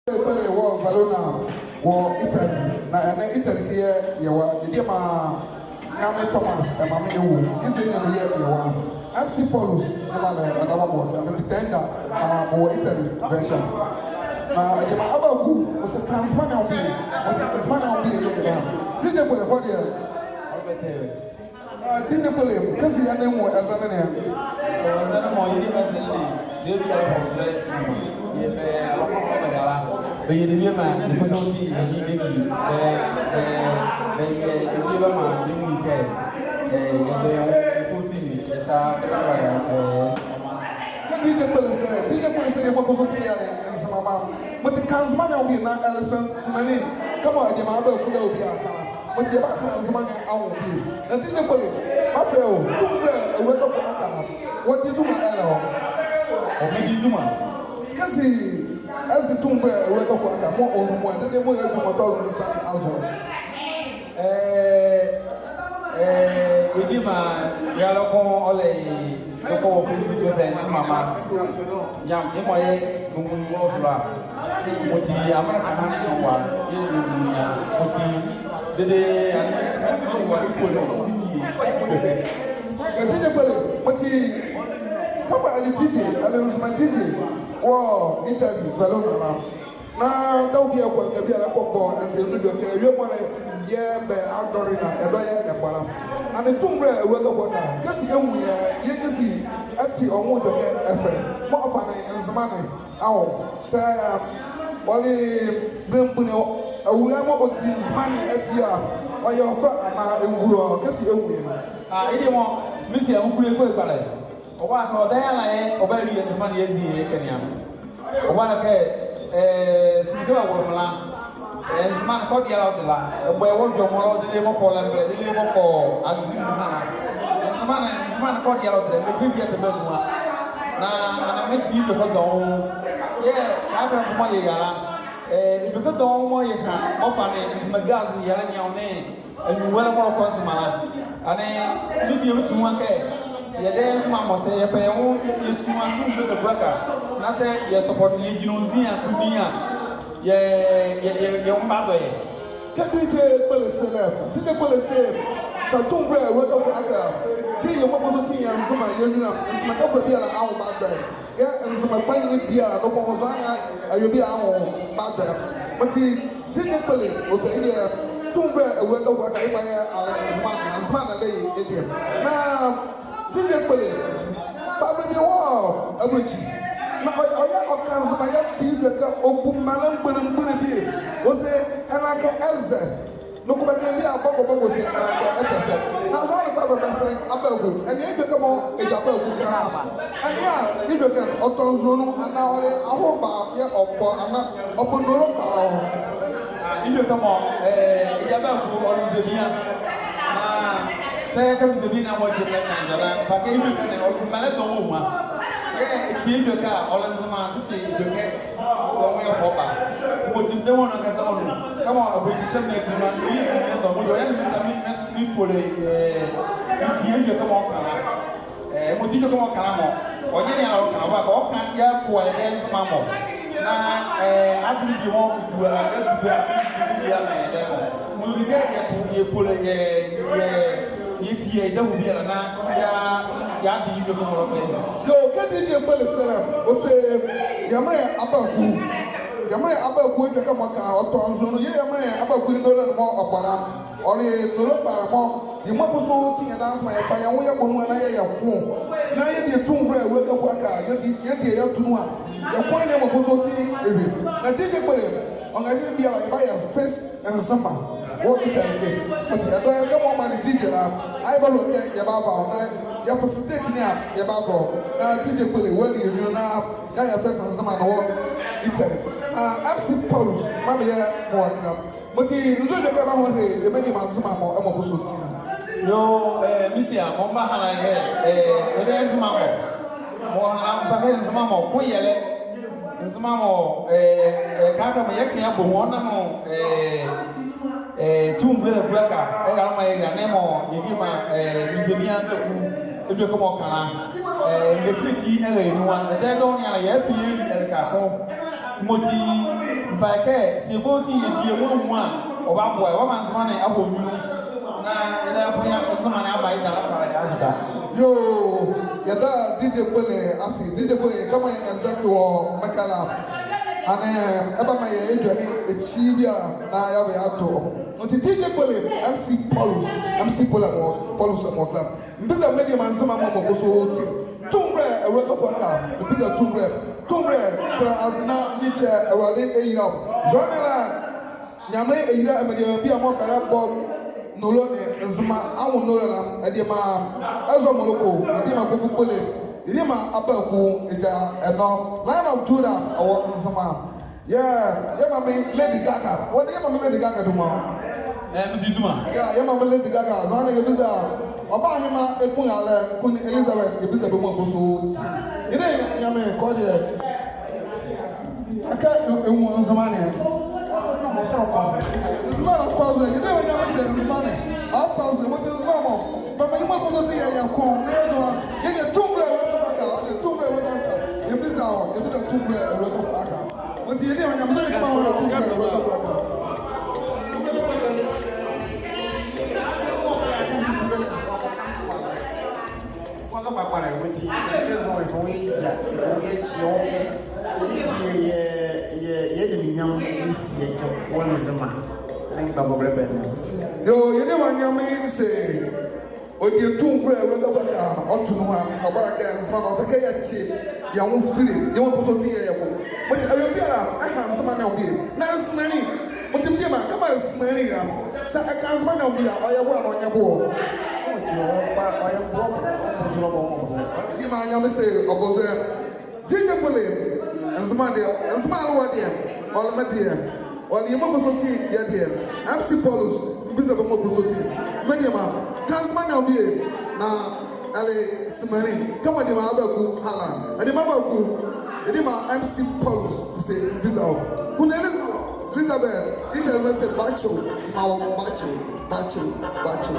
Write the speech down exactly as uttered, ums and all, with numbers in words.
Kpele wɔ Verona wɔ Italy, na ɛnɛ Italy kɛ yɛwɔ, yɛdie maa Nyame Thomas, ɛma me ne wo, kɛ ɛnɛ yɛwɔ. M C Paulus, ne ma lɛ, meda wɔ mɔ, kɛ me pretender, na wɔ Italy, Brescia. Na ɛdie maa Abaku, ɔse ka Nzema ne anwo bie, ɔse ka Nzema ne anwo bie, yɛ yɛ. D J Kpele, kɔ deɛ. Ɔbɛtɛ. Ah, D J Kpele, kɛzi ɛnɛ mɔ ɛzɛne ne a? Ɛzɛne mɔ, yɛdie maa ɛzɛne ne, debie a kɔ fɛ, yɛbɛ, alɔkɔ kɔ bɛ dala. Bɛ yɛ debie maa, yɛ kɔsɔɔti, yɛ debie, bɛ, bɛ, bɛ, yɛ debie maa, yɛ mu kɛ, ɛ, yɛbɛ, yɛ kɔsɔɔti, yɛ sa, ɛ, ɛ. Kɛ D J Kpele se, D J Kpele se, yɛbɛ kɔsɔɔti yɛle Nzemama. Mɔti ka Nzema ne anwo bie na ɛlɛfɛ nzema ne. Kɛmɔ ɛdie maa Abaku la ɔbie a ka. Mɔti yɛbaka Nzema ne anwo bie. Na D J Kpele, mebɛlɛ o, Tumivolɛ Owuo Kaku Aka, wɔdie duma ɛlɛ ɔ? Ɔ, medie duma. Kɛzi, ɛzi Tumivolɛ Owuo Kaku Aka, mɔɔ ɔnwu mɔ, ɛdɛdɛ mɔɔ yɛ duma tɔ nsa azo. Ɛɛ, ɛɛ, yɛdie maa, yɛlɔkɔ ɔlɛ, yɛlɔkɔ wɔ Christmas bɛ Nzemama. Nyam, yemɔ yɛ, nungu nungu ɔfla. Mɔti, amɛka ha, wa, yɛ nungu ya. Mɔti, dede, ani, ani, wa, ikole, ni, ni, ni. Ɛ, D J Kpele, mɔti, kɛmɔ ɛle D J, ɛle Nzema D J, wɔ Italy, Verona la. Na dawɔ bie ɛkɔ, ɛkɛ bie ɛlɛkɔ bɔ ɛnzɛ nu dɔ kɛ, ɛwie mɔ lɛ, yɛbɛ adɔle na, ɛdɔ yɛ ɛkpala. Ɛnee Tumivolɛ Owuo Kaku Aka, kɛzi ɛnwu yɛ, yɛ kɛzi ɛti ɔ nwo dɔ kɛ ɛfɛ. Mɔɔ ɔfa ne Nzema ne, awo. Sɛ, ɔle, bɛmbuni, awulae mɔɔ ɔdi Nzema ne ɛdi a, ɔyɛ ɔfa anaa ɛngulo, kɛzi ɛnwu yɛ. Ah, yedie mɔ, mese a, ɔngulo ɛkpalɛ. Ɔba kɛ ɔdaye ala yɛ, ɔbali yɛ Nzema ne yɛzi yɛ kɛ ne a. Ɔba kɛ, ɛɛ, sumukɛ bawolo me la, ɛɛ, Nzema ne kɔdeɛ ala ɔde la, ɛbɔ ɛwɔ dwɔmɔ la, ɔde le mɔ kɔ lɛmbɛlɛ, ɔde le mɔ kɔ agzi mu ha la. Nzema ne, Nzema ne kɔdeɛ ala ɔde la, mɛtiri bie tɛmɛ nua. Na, na mɛti dɔkɔ dɔɔnwo. Yɛ, na fɛ mɔ yɛ yala. Ɛɛ, dɔkɔ dɔɔnwo mɔ yɛ ha, mɔɔ fa ne, Nzema gaz yala nyɛ ɔ ne. Ɛnee wɔ ɛlɛkɔ Nzema la. Ɛnee, medie metu nwo kɛ, yɛdayɛ Nzemama sɛ, yɛfa yɛ nwo, yɛsua Tumivolɛ Kaku Aka. Na sɛ, yɛ support yɛ gyinɔnzi a, kuni a, yɛ, yɛ, yɛ, yɛ nwo badɔ yɛ. Kɛ D J Kpele se lɛ, D J Kpele se, sɛ Tumivolɛ Owuo Kaku Aka, di yɛ mɔ kɔsɔɔti yɛ Nzema, yɛ nwilia, Nzema kɛ bie biala anwo badɔ yɛ. Yɛ Nzema kpanyinli biala, noko nzɔhane awie biala anwo badɔ yɛ. Mɔti, D J Kpele, ɔse yɛ, Tumivolɛ Owuo Kaku Aka, yemɔ yɛle Nzema ne, Nzema ne ɛlɛyɛ yɛ deɛ. Na, D J Kpele, bie bie wɔ, ɛbɛlɛkyi. Na ɔ, ɔyɛ ɔka Nzema yɛti yɛ kɛ ɔbu mbɛlɛ mgbole mgbole bie. Ɔse, ɛnɛ kɛ ɛzɛ. Noko bɛkɛ bie a bɔgɔ bɔgɔ se, ɛnɛ kɛ ɛtɛsɛ. Na zɔhane bie bie bɛfɛlɛ Abaku. Ɛnee edwɛkɛ mɔɔ, edwɛkɛ Abaku ka la. Ɛnee a, edwɛkɛ ɔtɔ nzɔnu, anaa ɔle ahoba yɛɛ ɔbɔ, anaa ɔbɔ nolo kpalɛ ɔ. Edwɛkɛ mɔ, ɛɛ, edwɛkɛ Abaku ɔle nzemia. Na, tɛ kɛ nzemia na mɔɔ edwɛkɛ ka nzɔla, bakɛ edwɛkɛ ne, ɔle mbɛlɛ dɔɔnwo mɔ. Yɛ, eti edwɛkɛ a, ɔle Nzema, tete edwɛkɛ. Ɔ, wɔ yɛ kɔba. Mɔti mede wɔ na kasa wɔ nu. Kɛmɔ abɛkyi sɛ mɛti ma, meyɛ, meyɛ dɔ, mɔti ɔyɛ me ta me, me, mefollow, ɛɛ, meti edwɛkɛ mɔɔ ɔka la. Ɛɛ, mɔti edwɛkɛ mɔɔ ɔka la mɔ. Ɔnyɛ ne ala ɔka la, ɔba, ɔka yɛ koa yɛ Nzema mɔ. Na, ɛɛ, adwene bie mɔɔ, dua, ɛdua, dua, ɛdua, ɛdua, mɔ. Mɔti kɛ yɛto, yɛfollow, yɛ, yɛ, yɛtie, yɛda wɔ biala na, yɛ, yɛadi edwɛkɛ mɔɔ ɔlɛfa. Yoo, kɛ D J Kpele se la, ɔse, yɛmɔ yɛ Abaku. Yɛmɔ yɛ Abaku edwɛkɛ mɔɔ ɔka la, ɔtɔ nzɔnu, yɛ yɛmɔ yɛ Abaku nolo ne mɔɔ ɔbɔ la. Ɔle nolo kpalɛ mɔ, yɛ mɔ kɔsɔɔti yɛda Nzema yɛfa yɛ nwo yɛbɔ nu na yɛyɛ ko. Na yɛdie Tumivolɛ Owuo Kaku Aka, yɛdie, yɛdie yɛto nu a. Yɛ ko ne mɔ kɔsɔɔti ɛwie. Na D J Kpele, ɔnrɛhye biala yɛbayɛ face Nzema wɔ Italy kɛ. Mɔti ɛdɔ yɛ kɛ mɔɔ ɔmaa ne D J la, ayɛ bɛlɔ kɛ yɛbava ɔ na yɛfa stage ne a yɛbava ɔ. Na D J Kpele, wɔali yɛ nwiɔ na yɛayɛ face Nzema ne wɔ Italy. Ah, M C Paulus, maa meyɛ mɔɔ ɔkɛ la. Mɔti, ndwo edwɛkɛ ɛbahɔ he, yɛ mɛdie maa Nzema mɔ, ɛmɔ kɔsɔɔti a. Yoo, ɛɛ, mese a, mɔɔ mebaha la yɛ, ɛɛ, ɛdayɛ Nzema mɔ. Mɔɔ ɔha la, mepɛ kɛ Nzema mɔ, koyɛlɛ. Nzema mɔ, ɛɛ, ɛɛ, kɛkala mɔɔ yɛka yɛabɔ mɔ, ɔnam, ɛɛ, ɛɛ, Tumivolɛ Owuo Kaku Aka, ɛrale ɔmaa yɛ ɛhye ne mɔ, yɛdie maa, ɛɛ, nzemia Abaku edwɛkɛ mɔɔ ɔka la, ɛɛ, ɛnɛ tete ɛra yɛ nu a, ɛdayɛ dɔɔnwo ne ala yɛpɛ yɛli ɛleka ko. Mɔti, Ɛhye kɛ, saa yɛbɔ ɔti yɛdie mɔɔ a, ɔbaboa yɛ, ɔbamaa Nzema ne abɔ ɔ nyunlu. Na yɛdayɛ kɔ yɛa Nzema ne aba yɛ gyalɛ kpalɛ yɛahye da. Yoo, yɛda DJ Kpole ase, DJ Kpole, kɛmɔ yɛ ɛzɛke wɔ mekala. Ɛnee, ɛbamɛ yɛdwɛne ekyi biala na yɛabɛ yɛato. Ɔti DJ Kpole, MC Paulus, MC Paulus mɔ, Paulus mɔ kla. Mebiza mediema Nzema mɔɔ mɔɔ kɔ so tie. Tumivolɛ Awulae Kaku Aka, mebiza tumivolɛ, tumivolɛ, tra aze na nyikyɛ, Awurade ɛyila wɔ. Zɔhane la, Nyamenle ɛyila mediema biala mɔɔ bɛlɛbɔ nolo ne Nzema anwo nolo la, mediema Ɛzɔ Moloko, mediema Kofi Kpole, mediema Abaku, egya ɛnɔ, Lion of Judah, ɔwɔ Nzema. Yeah, yɛ maame Lady Gaga. Wɔ de yɛ maame Lady Gaga duma. Ɛɛ, medi duma. Yeah, yɛ maame Lady Gaga. Zɔhane yɛbiza. Ɔbahema eku yalɛ, Queen Elizabeth, yɛbiza bɛ mɔɔ kɔ so tie. Yɛdayɛ Nyamenle kɔdze. Akee ɛnwu Nzema ne. Nzema ne kɔ so. Nzema ne kɔ so. Yɛdayɛ Nyamenle sɛ Nzema ne. Akɔ so, mɔɔ te Nzema mɔ. Bɛmaa yɛ mɔɔ kɔ so tie yɛ, yɛkɔ. Na yɛdua. Yɛdayɛ tumivolɛ Awulae Kaku Aka. Ɔde tumivolɛ Awulae Kaku Aka. Yɛbiza wɔ, yɛbiza tumivolɛ Awulae Kaku Aka. Yɛ, yɛ, yɛ animuonyam ne sie kɛ wɔ Nzema. Ɛnee bɛbɔ bɛlɛbɔ ne. Yoo, yɛdayɛ Nyamenle sɛ Ɔdie tumivolɛ Awulae Kaku Aka, ɔto nu a, ɔbara kɛ Nzema ne, ɔse kɛ yɛkye yɛ nwo file, yɛ mɔɔ kɔ so tie yɛ, yɛkɔ. Mɔti awie biala, ɛha Nzema ne ɔbie. Na Nzemani, mɔti mediema, kɛmɔ Nzemani la, saa ɛka Nzema ne ɔbie a, ɔyɛ boɛ anaa ɔnyɛ boɛ? Ɔyɛ boɛ, ɔyɛ boɛ, ɔyɛ boɛ. Mediema, Nyamenle sɛ ɔbɔzwɛ. DJ Kpole, Nzema deɛ, Nzema alewa deɛ, ɔle me deɛ, ɔle yɛ mɔɔ kɔ so tie yɛ deɛ. MC Paulus, mebiza bɛ mɔɔ kɔ so tie. Mediema, ka Nzema ne ɔbie, na ɛle Nzemani, kɛmɔ mediema Abaku, hala. Mediema Abaku, mediema MC Paulus, mese, mebiza wɔ. Queen Elizabeth, Elizabeth, DJ Kpole sɛ, bakye o, ma wɔ, bakye o. Bakye o, bakye o.